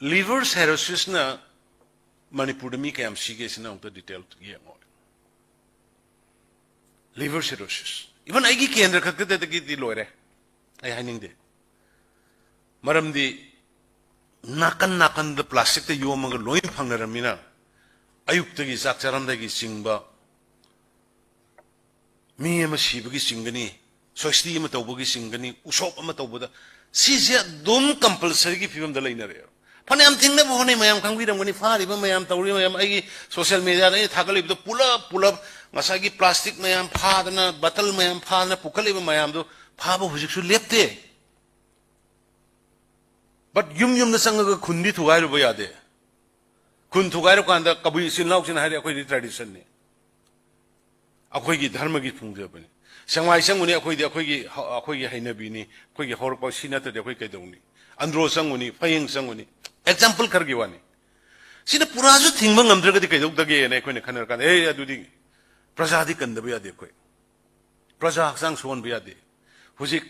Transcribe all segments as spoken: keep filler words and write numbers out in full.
Liver cirrhosisꯅ ꯃꯅꯤꯄꯨꯔꯗ ꯃꯤ ꯀꯌꯥꯝ ꯁꯤꯒꯦ ꯁꯤꯅ ꯑꯃꯨꯛꯇ detail ꯌꯦꯡꯉꯣ꯫ Liver cirrhosis, even ꯑꯩꯒꯤ ꯀꯦꯟꯗ꯭ꯔ ꯈꯛꯇꯗꯒꯤꯗꯤ ꯂꯣꯏꯔꯦ, ꯑꯩ ꯍꯥꯏꯅꯤꯡꯗꯦ꯫ ꯃꯔꯝꯗꯤ ꯅꯥꯀꯟ ꯅꯥꯀꯟꯗ plasticꯇ ꯌꯣꯝꯃꯒ ꯂꯣꯏ ꯐꯪꯅꯔꯝꯃꯤꯅ, ꯑꯌꯨꯛꯇꯒꯤ ꯆꯥꯛ ꯆꯥꯔꯝꯗꯥꯏꯒꯤ ꯆꯤꯡꯕ, ꯃꯤ ꯑꯃ ꯁꯤꯕꯒꯤ ꯆꯤꯡꯒꯅꯤ, ꯁꯣꯁꯇꯤ ꯑꯃ ꯇꯧꯕꯒꯤ ꯆꯤꯡꯒꯅꯤ, ꯎꯁꯣꯞ ꯑꯃ ꯇꯧꯕꯗ, ꯁꯤꯁꯦ ꯑꯗꯨꯝ compulsoryꯒꯤ ꯐꯤꯕꯝꯗ ꯂꯩꯅꯔꯦꯕ꯫ ꯐꯅꯌꯥꯝ ꯊꯤꯡꯅꯕ ꯍꯣꯠꯅꯩ, ꯃꯌꯥꯝ ꯈꯪꯕꯤꯔꯝꯒꯅꯤ, ꯐꯥꯔꯤꯕ ꯃꯌꯥꯝ, ꯇꯧꯔꯤꯕ ꯃꯌꯥꯝ, ꯑꯩꯒꯤ social mediaꯗ ꯑꯩꯅ ꯊꯥꯒꯠꯂꯤꯕꯗꯣ ꯄꯨꯂꯞ ꯄꯨꯂꯞ ꯉꯁꯥꯏꯒꯤ plastic ꯃꯌꯥꯝ ꯐꯥꯗꯅ, bottle ꯃꯌꯥꯝ ꯐꯥꯗꯅ ꯄꯨꯈꯠꯂꯤꯕ ꯃꯌꯥꯝꯗꯣ ꯐꯥꯕ ꯍꯧꯖꯤꯛꯁꯨ ꯂꯦꯞꯇꯦ꯫ But ꯌꯨꯝ ꯌꯨꯝꯗ ꯆꯪꯉꯒ ꯈꯨꯟꯗꯤ ꯊꯨꯒꯥꯏꯔꯨꯕ ꯌꯥꯗꯦ꯫ ꯈꯨꯟ ꯊꯨꯒꯥꯏꯔꯀꯥꯟꯗ ꯀꯕꯨꯏ ꯏꯆꯤꯜ ꯏꯅꯥꯎꯁꯤꯡꯅ ꯍꯥꯏꯔꯦ, "ꯑꯩꯈꯣꯏꯗꯤ traditionꯅꯤ, ꯑꯩꯈꯣꯏꯒꯤ ꯙꯔꯃꯒꯤ ꯊꯨꯡꯖꯕꯅꯤ꯫ ꯁꯦꯡꯃꯥꯏ ꯆꯪꯉꯨꯅꯤ, ꯑꯩꯈꯣꯏꯗꯤ ꯑꯩꯈꯣꯏꯒꯤ, ꯑꯩꯈꯣꯏꯒꯤ ꯍꯩꯅꯕꯤꯅꯤ, ꯑꯩꯈꯣꯏꯒꯤ ꯍꯧꯔꯛꯄ, ꯁꯤ ꯅꯠꯇ꯭ꯔꯗꯤ ꯑꯩꯈꯣꯏ ꯀꯩꯗꯧꯅꯤ? ꯑꯟꯗ꯭ꯔꯣ ꯆꯪꯉꯨꯅꯤ, ꯐꯌꯦꯡ ꯆꯪꯉꯨꯅꯤ"꯫ Example ꯈꯔꯒꯤ ꯋꯥꯅꯤ꯫ ꯁꯤꯅ ꯄꯨꯔꯥꯁꯨ ꯊꯤꯡꯕ ꯉꯝꯗ꯭ꯔꯒꯗꯤ ꯀꯩꯗꯧꯗꯒꯦꯅ ꯑꯩꯈꯣꯏꯅ ꯈꯟꯅꯔꯀꯥꯟꯗ, "ꯑꯦ, ꯑꯗꯨꯗꯤ ꯄ꯭ꯔꯖꯥꯗꯤ ꯀꯟꯗꯕ ꯌꯥꯗꯦ ꯑꯩꯈꯣꯏ꯫ ꯄ꯭ꯔꯖꯥ ꯍꯛꯆꯥꯡ ꯁꯣꯛꯍꯟꯕ ꯌꯥꯗꯦ"꯫ ꯍꯧꯖꯤꯛ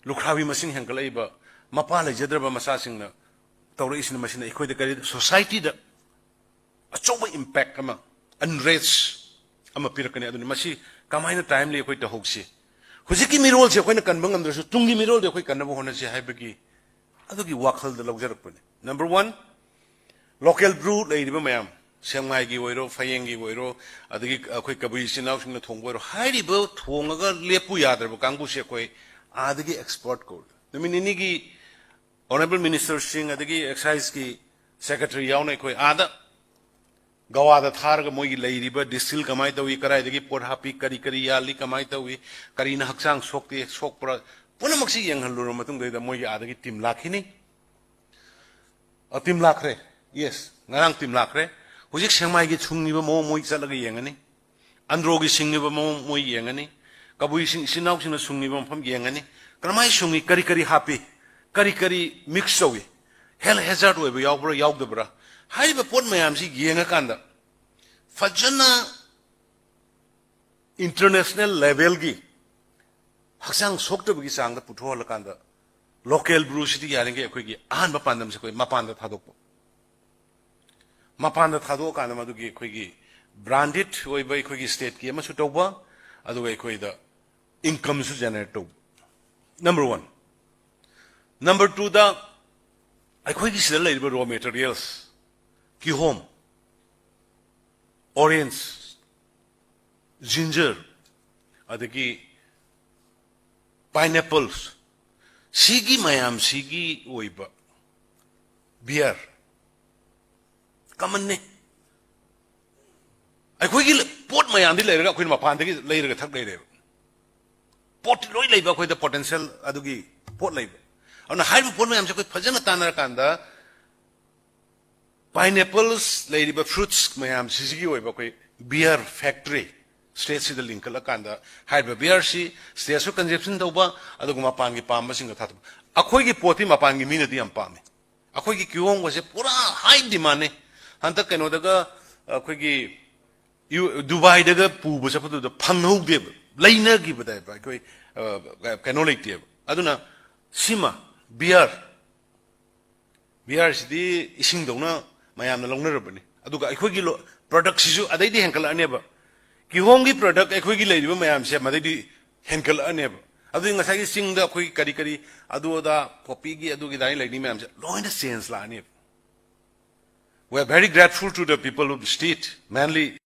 ꯂꯨꯈ꯭ꯔꯥꯕꯤ ꯃꯁꯤꯡ ꯍꯦꯟꯒꯠꯂꯛꯏꯕ, ꯃꯄꯥ ꯂꯩꯖꯗ꯭ꯔꯕ ꯃꯆꯥꯁꯤꯡꯅ ꯇꯧꯔꯛꯏꯁꯤꯅ, ꯃꯁꯤꯅ ꯑꯩꯈꯣꯏꯗ ꯀꯔꯤ, societyꯗ ꯑꯆꯧꯕ impact ꯑꯃ, unrest ꯑꯃ ꯄꯤꯔꯛꯀꯅꯤ꯫ ꯑꯗꯨꯅ ꯃꯁꯤ ꯀꯃꯥꯏꯅ timely ꯑꯩꯈꯣꯏ ꯇꯧꯍꯧꯁꯤ? ꯍꯧꯖꯤꯛꯀꯤ ꯃꯤꯔꯣꯜꯁꯦ ꯑꯩꯈꯣꯏꯅ ꯀꯟꯕ ꯉꯝꯗ꯭ꯔꯁꯨ, ꯇꯨꯡꯒꯤ ꯃꯤꯔꯣꯜꯗꯤ ꯑꯩꯈꯣꯏ ꯀꯟꯅꯕ ꯍꯣꯠꯅꯁꯤ ꯍꯥꯏꯕꯒꯤ ꯑꯗꯨꯒꯤ ꯋꯥꯈꯜꯗ ꯂꯧꯖꯔꯛꯄꯅꯤ꯫ Number one, local brew ꯂꯩꯔꯤꯕ ꯃꯌꯥꯝ, ꯁꯦꯛꯃꯥꯏꯒꯤ ꯑꯣꯏꯔꯣ, ꯐꯌꯦꯡꯒꯤ ꯑꯣꯏꯔꯣ, ꯑꯗꯒꯤ ꯑꯩꯈꯣꯏ ꯀꯕꯨꯏ ꯏꯆꯤꯟ ꯏꯅꯥꯎꯁꯤꯡꯅ ꯊꯣꯡꯕ ꯑꯣꯏꯔꯣ, ꯍꯥꯏꯔꯤꯕ ꯊꯣꯡꯉꯒ ꯂꯦꯞꯄꯨ ꯌꯥꯗ꯭ꯔꯕ ꯀꯥꯡꯕꯨꯁꯦ ꯑꯩꯈꯣꯏ ꯑꯥꯗꯒꯤ expert ꯀꯧꯏ꯫ ꯅꯨꯃꯤꯠ ꯅꯤꯅꯤꯒꯤ honourable ministerꯁꯤꯡ, ꯑꯗꯒꯤ exciseꯀꯤ secretary ꯌꯥꯎꯅ ꯑꯩꯈꯣꯏ ꯑꯥꯗ ꯒꯋꯥꯗ ꯊꯥꯔꯒ ꯃꯣꯏꯒꯤ ꯂꯩꯔꯤꯕ distill ꯀꯃꯥꯏꯅ ꯇꯧꯏ, ꯀꯗꯥꯏꯗꯒꯤ ꯄꯣꯠ ꯍꯥꯞꯄꯤ, ꯀꯔꯤ ꯀꯔꯤ ꯌꯥꯜꯂꯤ, ꯀꯃꯥꯏꯅ ꯇꯧꯏ, ꯀꯔꯤꯅ ꯍꯛꯆꯥꯡ ꯁꯣꯛꯇꯦ, ꯁꯣꯛꯄ꯭ꯔꯥ, ꯄꯨꯝꯅꯃꯛꯁꯤ ꯌꯦꯡꯍꯜꯂꯨꯔꯕ ꯃꯇꯨꯡꯗꯩꯗ ꯃꯣꯏꯒꯤ ꯑꯥꯗꯒꯤ team ꯂꯥꯛꯈꯤꯅꯤ꯫ ꯑ, team ꯂꯥꯛꯈ꯭ꯔꯦ꯫ Yes, ꯉꯔꯥꯡ team ꯂꯥꯛꯈ꯭ꯔꯦ꯫ ꯍꯧꯖꯤꯛ ꯁꯦꯛꯃꯥꯏꯒꯤ ꯁꯨꯡꯉꯤꯕ ꯃꯑꯣꯡ ꯃꯣꯏ ꯆꯠꯂꯒ ꯌꯦꯡꯉꯅꯤ꯫ ꯑꯟꯗ꯭ꯔꯣꯒꯤ ꯁꯤꯡꯉꯤꯕ ꯃꯑꯣꯡ ꯃꯣꯏ ꯌꯦꯡꯉꯅꯤ꯫ ꯀꯕꯨꯏꯁꯤꯡ ꯏꯆꯤꯟ ꯏꯅꯥꯎꯁꯤꯡꯅ ꯁꯨꯡꯉꯤꯕ ꯃꯐꯝ ꯌꯦꯡꯉꯅꯤ꯫ ꯀꯔꯝꯍꯥꯏꯅ ꯁꯨꯡꯉꯤ, ꯀꯔꯤ ꯀꯔꯤ ꯍꯥꯞꯄꯤ, ꯀꯔꯤ ꯀꯔꯤ mix ꯇꯧꯏ, health hazard ꯑꯣꯏꯕ ꯌꯥꯎꯕ꯭ꯔꯥ ꯌꯥꯎꯗꯕ꯭ꯔꯥ ꯍꯥꯏꯔꯤꯕ ꯄꯣꯠ ꯃꯌꯥꯝꯁꯤ ꯌꯦꯡꯉꯀꯥꯟꯗ ꯐꯖꯅ international levelꯒꯤ ꯍꯛꯆꯥꯡ ꯁꯣꯛꯇꯕꯒꯤ ꯆꯥꯡꯗ ꯄꯨꯊꯣꯛꯍꯜꯂꯀꯥꯟꯗ ꯂꯣꯀꯦꯜ ꯕ꯭ꯔꯨꯁꯤꯗꯤ ꯌꯥꯔꯤꯈꯩ ꯑꯩꯈꯣꯏꯒꯤ ꯑꯍꯥꯟꯕ ꯄꯥꯟꯗꯝꯁꯦ ꯑꯩꯈꯣꯏ ꯃꯄꯥꯟꯗ ꯊꯥꯗꯣꯛꯄ꯫ ꯃꯄꯥꯟꯗ ꯊꯥꯗꯣꯛꯑꯀꯥꯟꯗ ꯃꯗꯨꯒꯤ ꯑꯩꯈꯣꯏꯒꯤ ꯕ꯭ꯔꯥꯟꯗꯦꯗ ꯑꯣꯏꯕ ꯑꯩꯈꯣꯏꯒꯤ ꯁ꯭ꯇꯦꯠꯀꯤ ꯑꯃꯁꯨ ꯇꯧꯕ, ꯑꯗꯨꯒ ꯑꯩꯈꯣꯏꯗ ꯏꯟꯀꯝꯁꯨ ꯖꯦꯅꯦꯔꯦꯠ ꯇꯧꯕ꯫ Number one. ꯅꯝꯕꯔ ꯇꯨꯗ, ꯑꯩꯈꯣꯏꯒꯤ ꯁꯤꯗ ꯂꯩꯔꯤꯕ ꯔꯣ ꯃꯦꯇꯔꯤꯌꯦꯜꯁ, ꯀꯤꯍꯣꯝ, ꯑꯣꯔꯦꯟꯖ, ꯖꯤꯟꯖꯔ, ꯑꯗꯒꯤ ꯄꯥꯏꯅꯦꯄꯜꯁ, ꯁꯤꯒꯤ ꯃꯌꯥꯝꯁꯤꯒꯤ ꯑꯣꯏꯕ ꯕꯤꯌꯔ ꯀꯃꯟꯅꯤ꯫ ꯑꯩꯈꯣꯏꯒꯤ ꯄꯣꯠ ꯃꯌꯥꯝꯗꯤ ꯂꯩꯔꯒ ꯑꯩꯈꯣꯏꯅ ꯃꯄꯥꯟꯗꯒꯤ ꯂꯩꯔꯒ ꯊꯛ ꯂꯩꯔꯦꯕ꯫ ꯄꯣꯠꯇꯤ ꯂꯣꯏ ꯂꯩꯕ, ꯑꯩꯈꯣꯏꯗ ꯄꯣꯇꯦꯟꯁꯤꯌꯦꯜ ꯑꯗꯨꯒꯤ ꯄꯣꯠ ꯂꯩꯕ꯫ ꯑꯗꯨꯅ ꯍꯥꯏꯔꯤꯕ ꯄꯣꯠ ꯃꯌꯥꯝꯁꯦ ꯑꯩꯈꯣꯏ ꯐꯖꯅ ꯇꯥꯟꯅꯔꯀꯥꯟꯗ, ꯄꯥꯏꯅꯦꯄꯜꯁ ꯂꯩꯔꯤꯕ ꯐ꯭ꯔꯨꯠꯁ ꯃꯌꯥꯝꯁꯤꯒꯤ ꯑꯣꯏꯕ ꯑꯩꯈꯣꯏ ꯕꯤꯌꯔ ꯐꯦꯛꯇꯔꯤ ꯁ꯭ꯇꯦꯠꯁꯤꯗ ꯂꯤꯡꯈꯠꯂꯀꯥꯟꯗ, ꯍꯥꯏꯔꯤꯕ ꯕꯤꯌꯔꯁꯤ ꯁ꯭ꯇꯦꯠꯁꯨ ꯀꯟꯖꯦꯞꯁꯟ ꯇꯧꯕ, ꯑꯗꯨꯒ ꯃꯄꯥꯟꯒꯤ ꯄꯥꯝꯕꯁꯤꯡꯒ ꯊꯥꯗꯣꯛꯄ꯫ ꯑꯩꯈꯣꯏꯒꯤ ꯄꯣꯠꯇꯤ ꯃꯄꯥꯟꯒꯤ ꯃꯤꯅꯗꯤ ꯌꯥꯝ ꯄꯥꯝꯃꯤ꯫ ꯑꯩꯈꯣꯏꯒꯤ ꯀꯤꯍꯣꯝꯒꯁꯦ ꯄꯨꯔꯥ ꯍꯥꯏ ꯗꯤꯃꯥꯟꯅꯤ꯫ ꯍꯟꯗꯛ ꯀꯩꯅꯣꯗꯒ, ꯑꯩꯈꯣꯏꯒꯤ ꯌꯨ-, ꯗꯨꯕꯥꯏꯗꯒ ꯄꯨꯕ ꯆꯠꯄꯗꯨꯗ ꯐꯪꯍꯧꯗꯦꯕ, ꯂꯩꯅꯈꯤꯕꯗ ꯍꯥꯏꯕ ꯑꯩꯈꯣꯏ, ꯑ, ꯀꯩꯅꯣ ꯂꯩꯇꯦꯕ꯫ ꯑꯗꯨꯅ ꯁꯤꯃ, ꯕꯤꯌꯔ, ꯕꯤꯌꯔꯁꯤꯗꯤ ꯏꯁꯤꯡꯗꯧꯅ ꯃꯌꯥꯝꯅ ꯂꯧꯅꯔꯕꯅꯤ꯫ ꯑꯗꯨꯒ ꯑꯩꯈꯣꯏꯒꯤ ꯂꯣ-, ꯄ꯭ꯔꯗꯛꯁꯤꯁꯨ ꯑꯗꯩꯗꯤ ꯍꯦꯟꯒꯠꯂꯛꯑꯅꯦꯕ꯫ ꯀꯤꯍꯣꯝꯒꯤ ꯄ꯭ꯔꯗꯛ ꯑꯩꯈꯣꯏꯒꯤ ꯂꯩꯔꯤꯕ ꯃꯌꯥꯝꯁꯦ ꯃꯗꯩꯗꯤ ꯍꯦꯟꯒꯠꯂꯛꯑꯅꯦꯕ꯫ ꯑꯗꯨꯗꯤ ꯉꯁꯥꯏꯒꯤ ꯆꯤꯡꯗ ꯑꯩꯈꯣꯏ ꯀꯔꯤ ꯀꯔꯤ ꯑꯗꯨ ꯑꯗꯥ ꯄꯣꯄꯤꯒꯤ ꯑꯗꯨꯒꯤ ꯑꯗꯥꯒꯤ ꯂꯩꯔꯤ ꯃꯌꯥꯝꯁꯦ ꯂꯣꯏꯅ change ꯂꯥꯛꯑꯅꯦꯕ꯫ We are very grateful to the people of the state, mainly